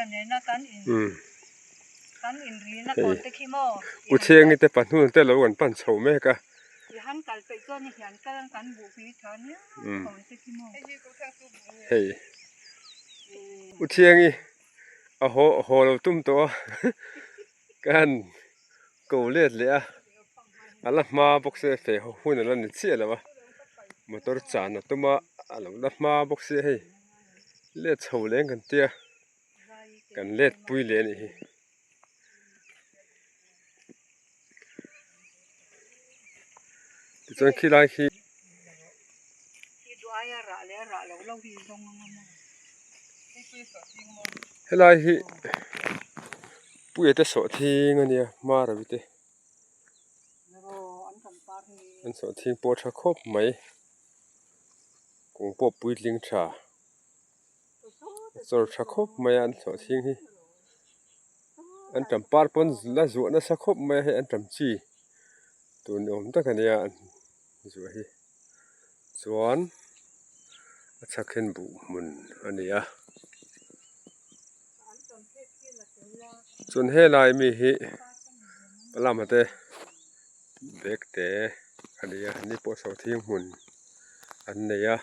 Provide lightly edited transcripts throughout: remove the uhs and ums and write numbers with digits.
Hei U Thiangi te pahnun te lo an pan chho mek a. Hei U Thiangi a haw haw lo tum tawh a ka han ko let leh a a la hma bawk sia feh hun a la ni chiah lo a motor chan a tum a a lo la hma bawk sia hei let chho leng kan tia kan let pui leh a nih hi. Tichuan khilai khi helai hi puia te sawhthing a nia hmarawi te an sawhthing pawh a tha khawp mai kung pawh puitling tha chawr tha khawp mai a an sawhthing hi an tam par pawn la zuah nasa khawp mai a hei an tam chi tur ni awm tak a nia an zuah hi chuan a chhak hian buh hmun a ni a chuan helai mi hi palama te bag te a ni a ni pawh sawhthing hmun an nei a.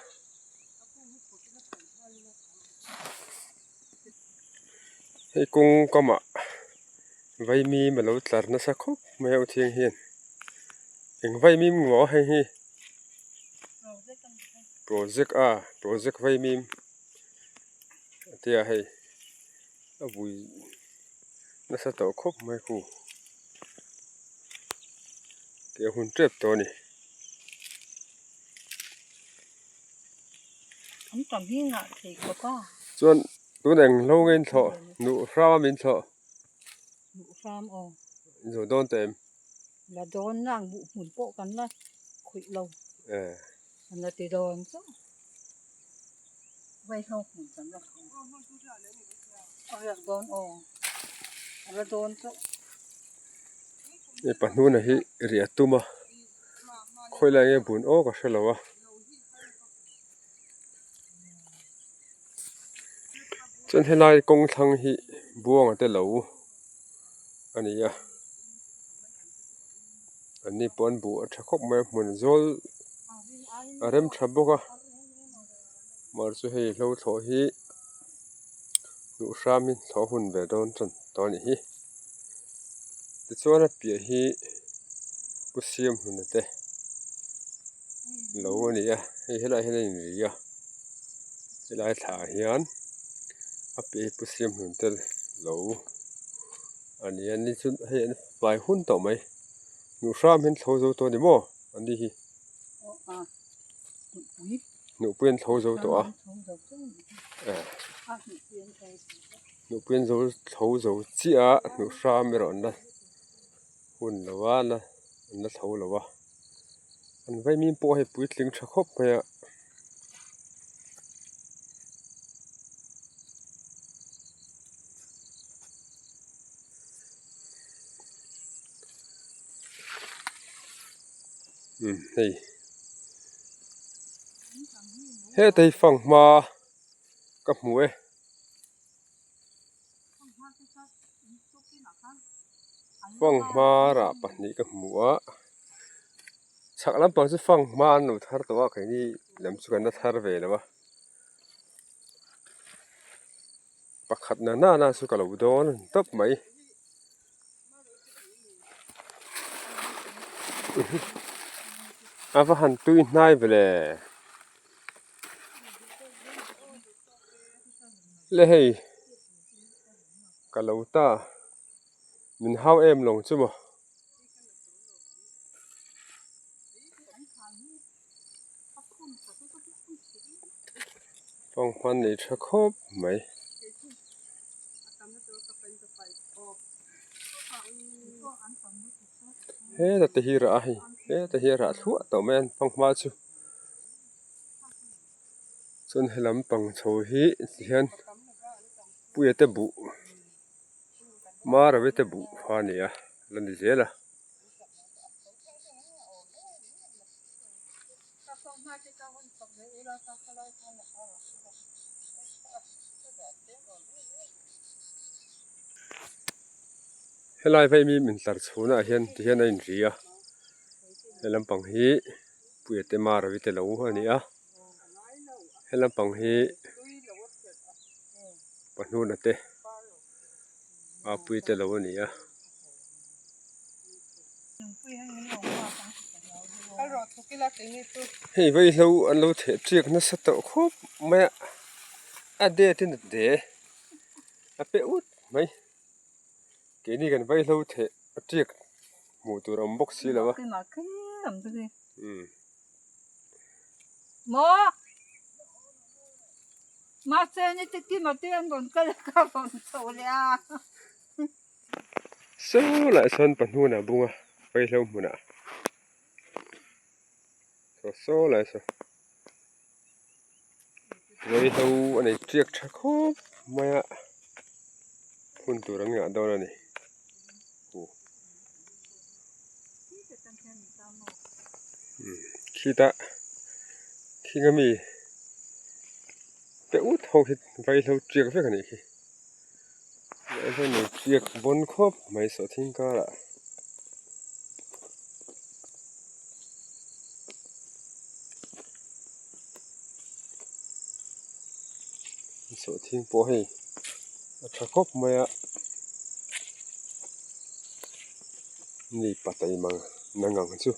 Hei kawng kamah vaimim a lo tlar nasa khawp mai a uthiang hian eng vaimim maw hei hi project a project vaimim a tia hei a vui nasa tawh khawp mai khu ke hun tep tawh a ni. An tam hi ngah thei khawp a. Chuan tun eng hlo nge in thlawh nuh hram a min thlawh. Nuh hram aw. In zawh dawn teh em? La dawn nang buh hmun pawh kan la khuih lo. Eh. Kan la ti dawn chauh. Vai hlo hmun kan la khuih. A riak dawn aw. A la dawn chauh. Hei pahnuna hi riah tum a khawi lai nge bun aw ka hre lo a. Chuan helai kawng thlang hi buanga te lo a ni a an ni pawh an buh a tha khawp mai a hmun zawl a rem tha bawk a mahse chu hei hlo thlawh hi duh hramin thlawh hun ve dawn tan tawh a nih hi tichuan a piah hi pu siam hluna te lo a ni a hei helaiah hian a inri a helai thla ah hian a piah hi pu siam hlun te lo a ni a ni chu hei an fai hun tawh mai hnuh hram hian thlo zo tawh a ni maw an ni hi hnuhpui an thlo zo tawh a hnuhpui an zo thlo zo chiah a hnuh hram erawh an la hun lo a an la thlo lo a an vaimim pawh hei puitling tha khawp mai a. Umm hei heta hi fanghma ka hmu e. Fanghma rah pahnih ka hmu a chhak lampang chu fanghma an lo thar tawh a keini lam chu kan la thar ve lo a pakhat na nana chu ka lo dawn tawp mai. A va han tui hnai ve le. Le hei ka lo ta min hau em lo chu maw. Fanghma nei tha khawp mai. Heta te hi rah a hei heta hi a rah thluah tawh mai a fanghma chu chuan helam pang chho hi tihian puia te buh marawi te buh kha a ni a la ni zel a. Helai vaimim intlar chhunah hian ti hian a inri a, he lampang hi Puia te Marawi te lo a ni a, he lampang hi Pahnuna te Apuii te lo a ni a. Hei vaihlo an lo theh ṭiak nasa tawh khawp mai a, a det in a de a pe ut mai. Keini kan vaihlo theh a ṭiak hmuh tur a awm bawk si lo a. Saw lah chuan pahnuna bung a vaihlo hmunah saw saw lai saw vaihlo a nei ṭiak ṭha khawp mai a hun tur ang ngah dawn a ni khitah khing ami te ut ho khi vaihlo ṭiak vek a nih khi. Vaihlo nei ṭiak bawn khawp mai sawhthing karah. Sawhthing pawh hei a tha khawp mai a ni patai mang na ngang chu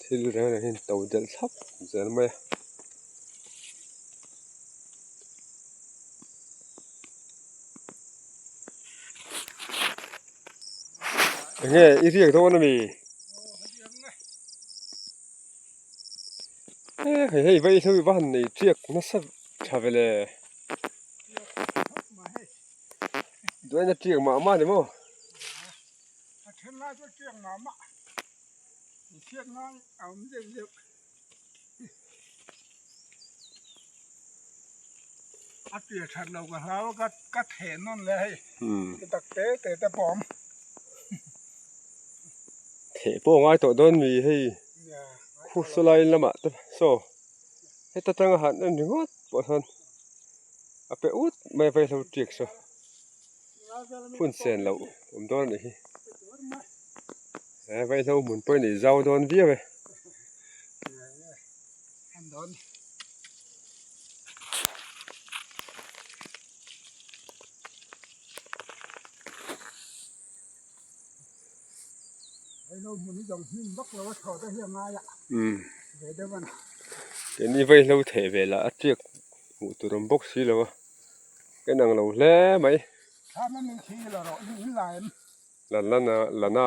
thil reng reng hi an to delh thlap zel mai a. Enge i riak dawn ami? Hei hei vai hlo i va han nei chiak nasa tha vele. Duaina chiak mah mah ni maw? A then lai chu chiak mah mah. I hriat ngai a awm deuh deuh. A tir that lo ka hlau a ka theh nawn leh hei ti tak te te te pawh a awm. Theh pawh a ngai tawh dawn mi hei khu sawlai lamah te saw heta tanga han en ringawt pawh sawn a pe ut mai a vaihlo tiak saw hun sen loh awm dawn a nih hi. He vaihlo hmun pawh hi nei zau dawn viau e. Keini vaihlo theh velah a tiak hmuh tur awm bawk si lo a, ka inang lo hle mai. La la na la na.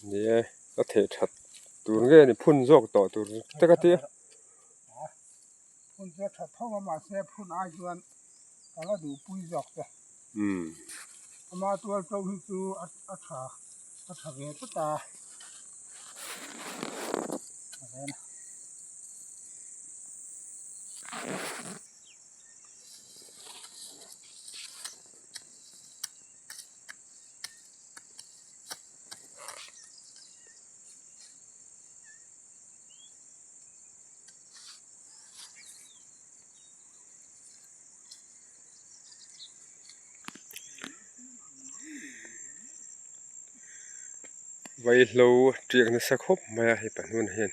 Ni e, a theh that tur nge ni phun zawk tawh tur te ka tia. Phun chu a tha tho a mahse phun ai chuan ka la duhpui zawk che. Ama tual to hi chu a tha a tha ve tlat a. Vaihlo tiak nasa khawp mai a hei pahnun hian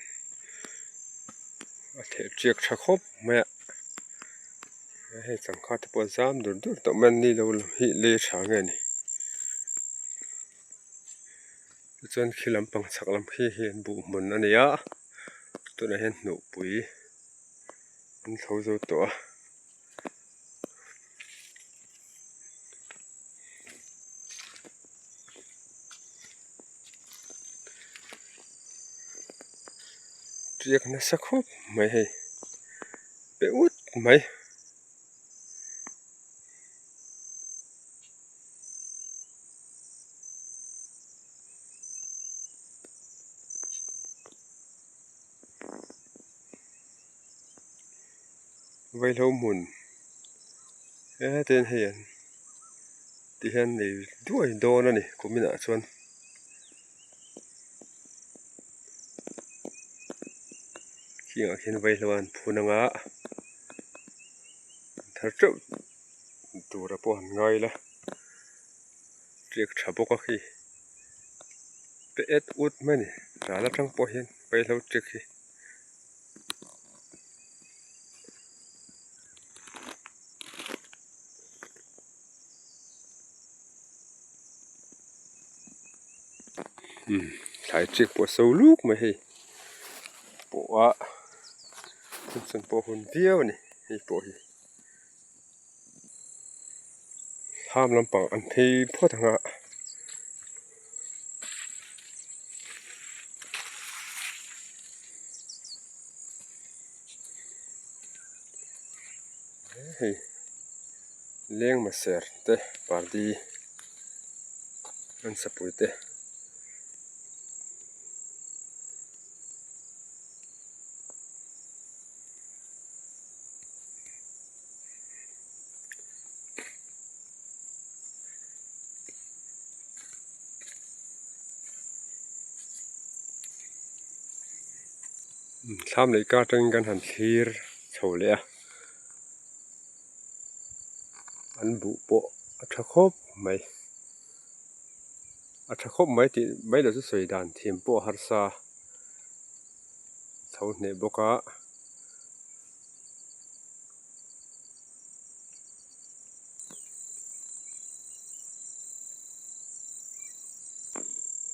a theh tiak tha khawp mai a hei changkha te pawh a zam dur dur tawh mai a ni lo hi lei tha nge ni. Tichuan khi lampang chhak lam khi hi an buh hmun a ni a tunah hian hnuhpui an thlo zo tawh a. Tiak nasa khawp mai hei pe ut mai. Vaihlo hmun hetin hei an ti hian nei duai dawn a ni kuminah chuan. Khingah khian vaihlo an phun anga an thar teuh tura pawh an ngai la tiak tha bawk a khi pe et ut mai a ni ral atang pawh hian vaihlo tiak hi. Thlai chiak pawh a so luk mai hei pawh a thil pawh a hun viau a ni hei pawh hi thlam lampang an phei phawt ang a. Hei lengma ser te pardi an sapui te. Thlam leh kar atangin kan han thlir chho leh a an buh pawh a tha khawp mai a tha khawp mai tih mai loh chu sawi dan thiam pawh a harsa chho hneh bawk a.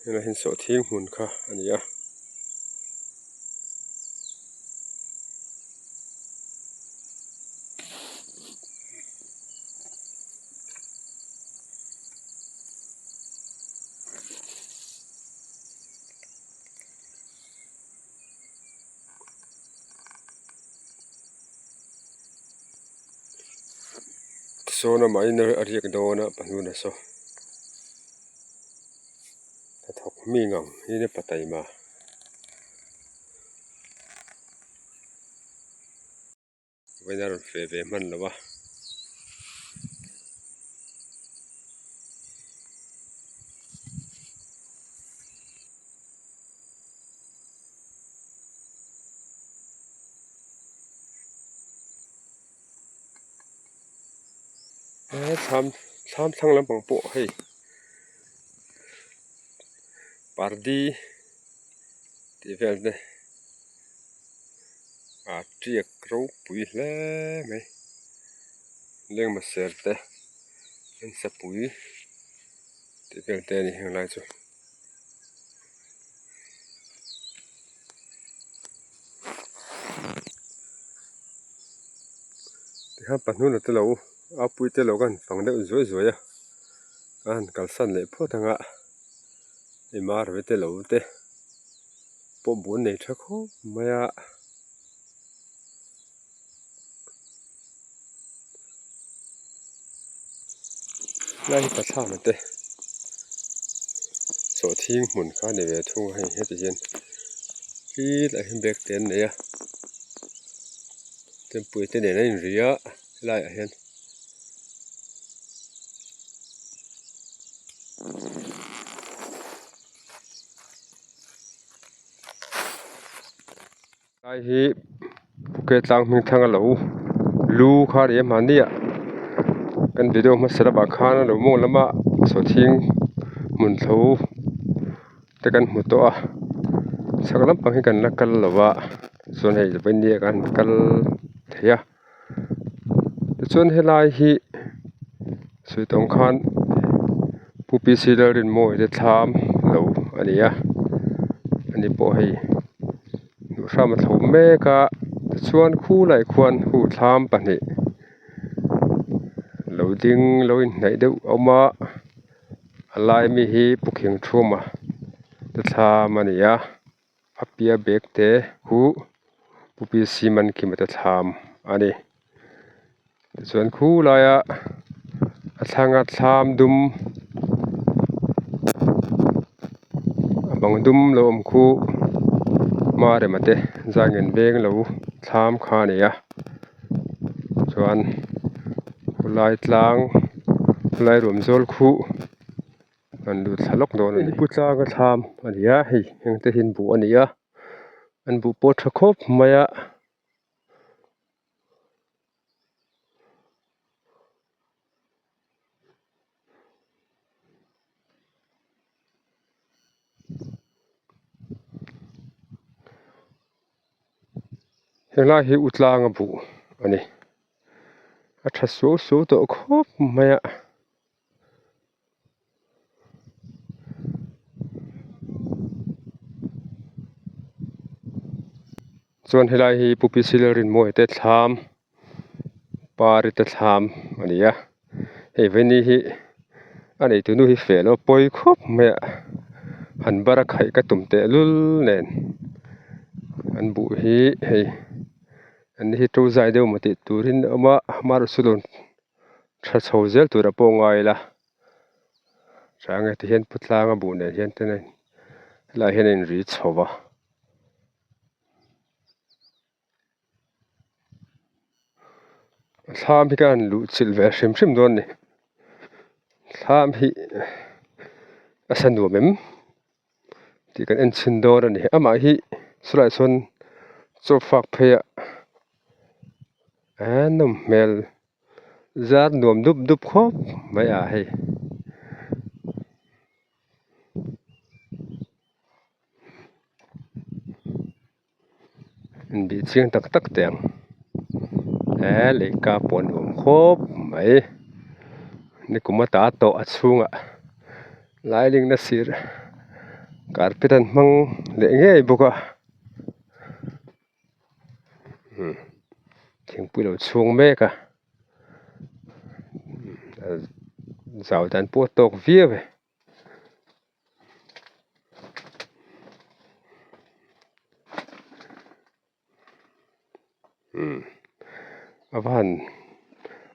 Helai hian sawhthing hmun kha a ni a. Tisawn amah in a riak dawn a pahnuna saw hnathawk mi ngang hi a pa taima. Vawiin a rawn feh ve hman lo a. He thlam thlam thlang lampang pawh hei pardi tih vel te a tiak ropui hle mai lengma ser te an sapui tih vel te a ni heng lai chu. Tikhan pahnuna te lo a pui te lo kan fang deuh zuai zuai a a han kalsan leh phawt ang a hei marve te lo te pawh bun nei tha khawp mai a. Lai hi pathlama te sawhthing hmun kha a ni ve thung a hei heti hian tlai hian bag te an nei a chempui te nen a inri a helaiah hian. Lai hi Phuket tlang hming thlang a lo lu kha a ni a hmanni ah kan video hmasa lamah khan a lo mawng lama sawhthing hmun tho te kan hmu tawh a chhak lampang hi kan la kal lo va chuan hei vawini ah khan kal thei a tichuan helai hi sawi tawng khan Pu P C Lalrinmawii te thlam lo a ni a ani pawh hei duhhram a tho mek a tichuan khulaiah khuan hu thlam pahnih lo ding lo inhnaih deuh a awm a a lai mi hi pu khing thuma te thlam a ni a. A pia bag te khu pu pi cement kim te thlam a ni tichuan khu laia a thlanga thlam dum a bang dum lo awm khu hma rema te zangin veng lo thlam kha a ni a. Chuan khawlai tlang khawlai ruam zawl khuh an lut thla lawk dawn a ni. Pu tlanga thlam a ni a hei heng te hi an buh a ni a an buh pawh tha khawp mai a. Helai hi u tlanga buh a ni a tha suau suau tawh khawp mai a. Chuan helai hi Pu Pi Silrinmawia te thlam Pari te thlam a ni a hei veni hi a neitu nu hi feh lo pawi khawp mai a han bar a khaih ka tum teh lul nen an buh hi hei an ni hi to zai deuh maw tih turin a awm a amaherawhchu chu tha chho zel tur ah pawh ngai ila chang e tihian pu tlanga buh nen hian te nen helaiah hian a inri chho va. Thlam hi ka han luh chilh ve hrim hrim dawn a ni thlam hi a sa nuam em tih kan en chhin dawn a ni amah hi chulaiah chuan chaw fak phei ah eee nawm hmel zar nuam dup dup khawp mai a hei. Inbih chiang tak tak teh ang he lehkha pawh a nuam khawp mai nikum ata tawh a chhungah lailing na sir carpet an hmang leh ngei bawk a umm thingpui lo chhung mek a zau dan pawh a tawk viau e. Umm a va han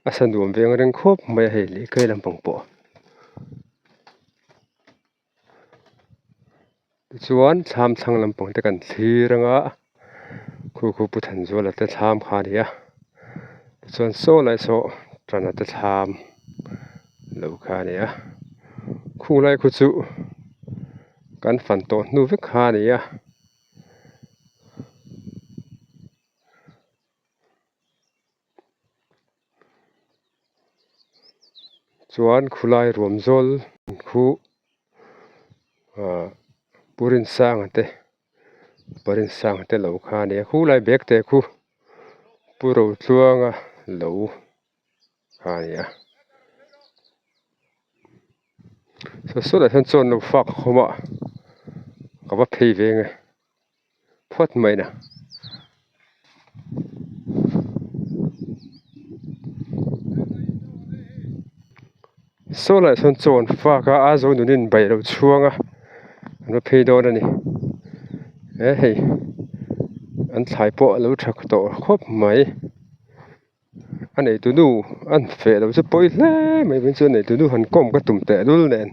a sa nuam veng reng khawp mai a hei lehkha lampang pawh tichuan thlam thlang lampang te kan thlir ang a khu khu pu Thanzuala te thlam kha a ni a tichuan saw lai saw tana te thlam lo kha a ni a khung lai khu chu kan fan tawh hnu vek kha a ni a. Chuan khulai ruam zawl khu ah Pu Rinsanga te Pa Rinsanga te lo kha a ni a khulai bag te khu Pu Rotluanga lo kha a ni a saw sawtah hian chuan lo fak khawm a ka va phei ve ang e. Phawt mai na. Saw lai sawn chaw an fak a a zo nun in bai lo chhuang a an va phei dawn a ni he hei an thlai pawh a lo tha tawh khawp mai a neitu nu an feh lo chu pawi hle mai chu a neitu nu han kawm ka tum teh lul nen.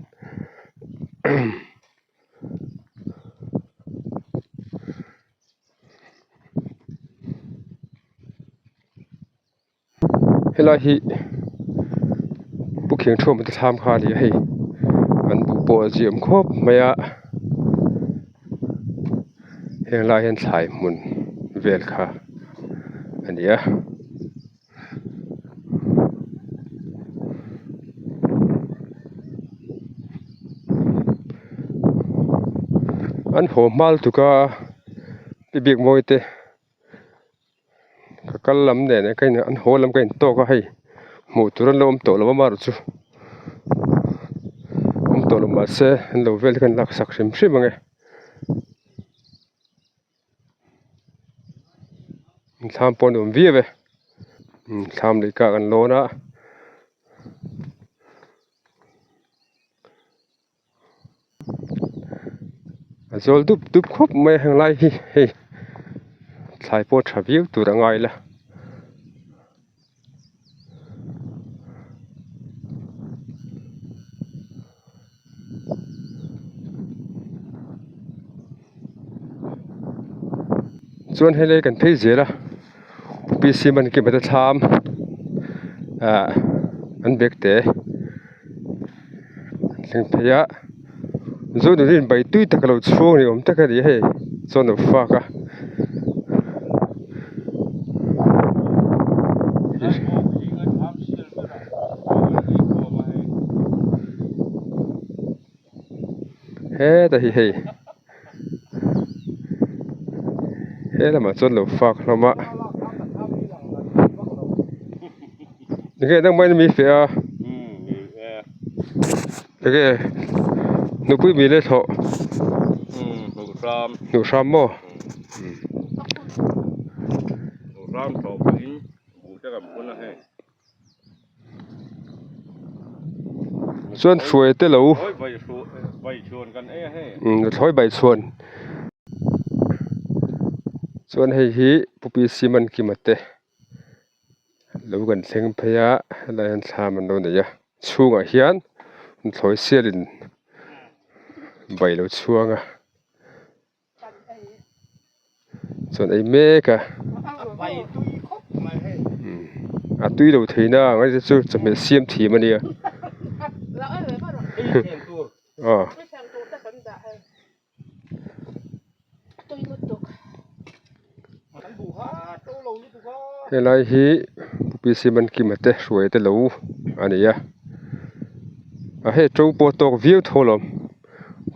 Helai hi Pu Khiangṭhuama te thlam kha a ni a hei an buh pawh a ziam khawp mai a heng lai hian thlai hmun vel kha a ni a. An haw hmal tuk a pi biak mawi te ka kal lam nen ka in an haw lam ka in tawk a hei hmuh tur an lo awm tawh lo a marawh chu awm tawh lo mahse an lo vel te khan laksak hrim hrim ang e. Thlam pawh a nuam viau e thlam leh kak an lawn a a zawl dup dup khawp mai a heng lai hi hei thlai pawh a tha viau tur a ngai la. Chuan helai kan phei zel a P C man kim a te thlam. Ahh an bag te an thleng phei a Zonuni in bai tui tak a lo chhung ni awm tak a ni a hei chuan a lo fak a. Heta hi hei he lamah chuan lo fak hlawm a enge dang mai mi feh a enge nupui mi le thlawh hnuh hram maw. Chuan hruai te lo thlawi bai chhuan chuan hei hi pu pi siman kima te lo kan thleng phei a helai hian thlam an lo nei a chhungah hian thlawi sial in bai lo chhuang a. Chuan ei mek a a tui lo thei na ang a chu chawhmeh siam thiam a nia aw. Helai hi P C Mankima te hruai te lo a ni a a hei to pawh a tawk viau tho alawm.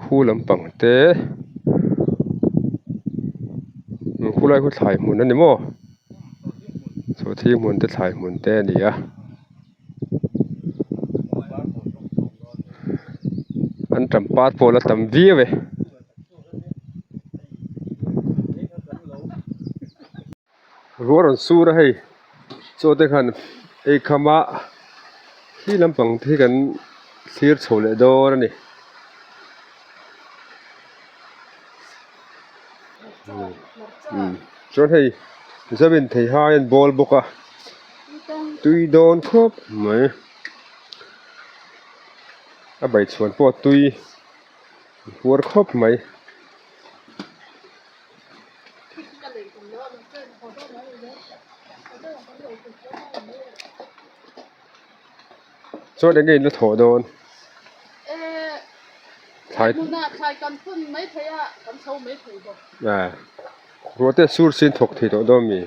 Khu lampang te khulai khu thlai hmun a ni maw sawhthing hmun te thlai hmun te a ni a an tam par pawh la tam viau e. Ruah rawn sur a hei chaw te khan ei kham a khi lampang te hi kan thlir chho leh dawn a ni. Chuan hei zamin thei hai an bawl bawk a tui dawn khawp mai a baichhuan pawh a tui huar khawp mai. Chuan enge in la thawh dawn? Thlai Ruah te sur sin thawk thei tawh dawn mi?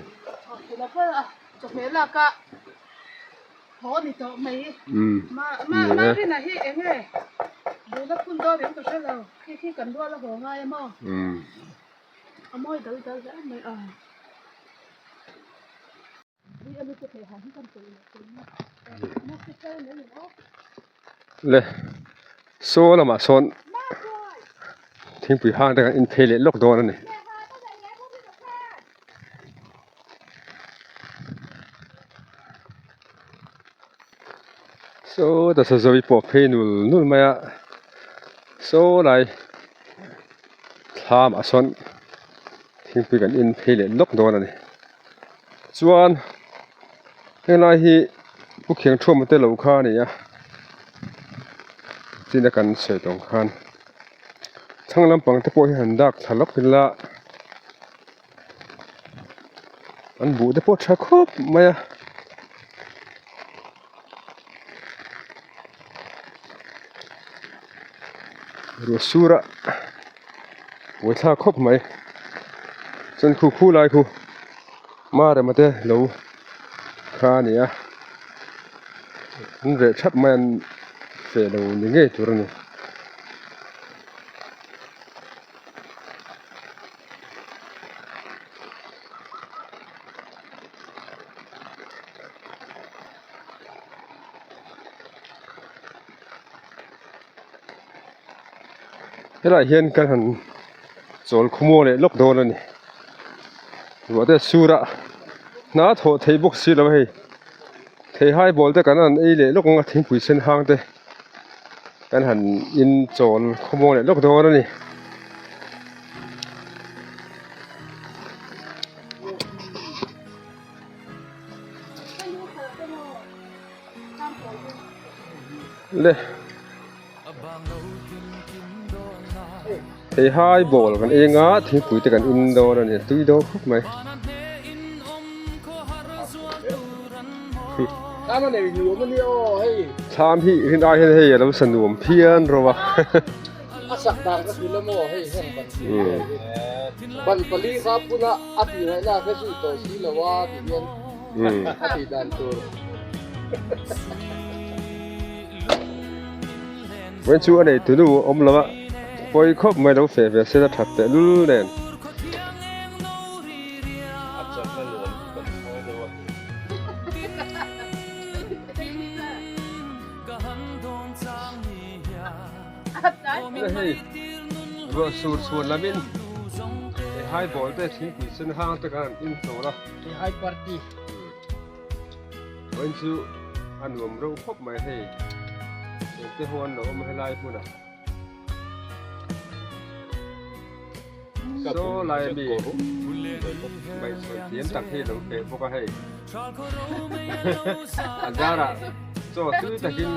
Le saw lamah sawn thingpui hang te kan inphei leh lawk dawn a ni. Saw ta sazawi pawh phei nul nul mai a saw lai thlam ah sawn thingpui kan in phei leh lawk dawn a ni chuan helai hi pu khiang thuama te lo kha a ni a tina kan sawi tawng khan thlang lampang te pawh hi han dak thla lawk ila. An buh te pawh tha khawp mai a. Ruah sur a buaithlak khawp mai chuan khu khu lai khu marema te lo kha a ni a an reh thap mai an feh lo ni ngei tur a ni. Helaiah hian kan han chawl khawmuang leh lawk dawn a ni ruah te a sur a hna a thawh theih bawk si lo a hei theihai bawl te kan han ei leh lawk ang a thingpui sen hang te. Kan han in chawl khawmuang leh lawk dawn a ni. Le Theihai bawl kan eng a thingpui te kan in dawn a ni tui dawn khawp mai. Thlam hi rin ai hian hei a lo sa nuam phian rawh a. Vawiin chu a nei tunu awm lo a, pawi khawp mai lo feh ve se la that teh lul nen. Hei ruah sur chhuan lamin hei hai bawl te thingpui sen hang te khan an inchawl a. Hei hai party. Vawiin chu a nuam reuh khawp mai hei engte ho an lo awm helai hmunah. Saw lai ami ngaihsawn thiam tak hi lo feh bawk a hei a zarah chaw tui takin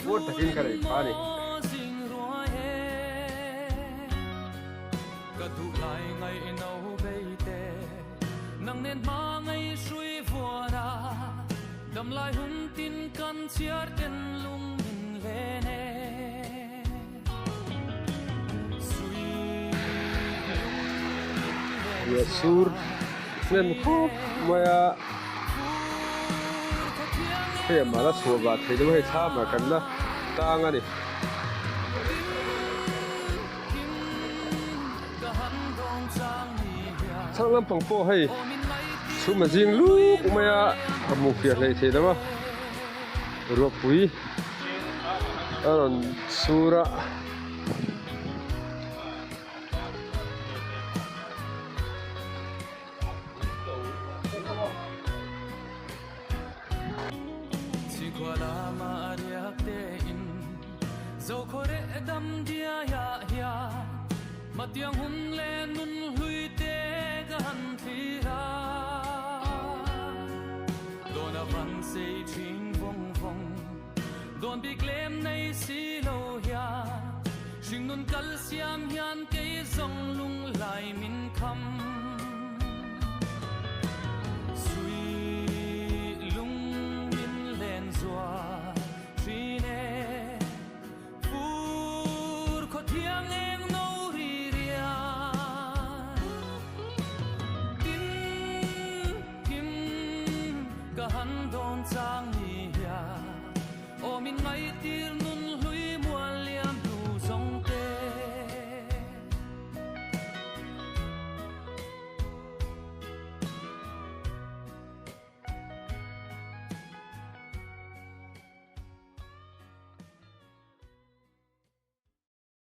puar takin ka nei pha a ni. Riah sur hnem khawp mai a hei a mah la chhuah vah thei lo hei thlam ah kan la tang a ni. Chhang lampang pawh hei chhum a zing luk mai a a hmuh fiah hleih theih lo a ruahpui a rawn sur a.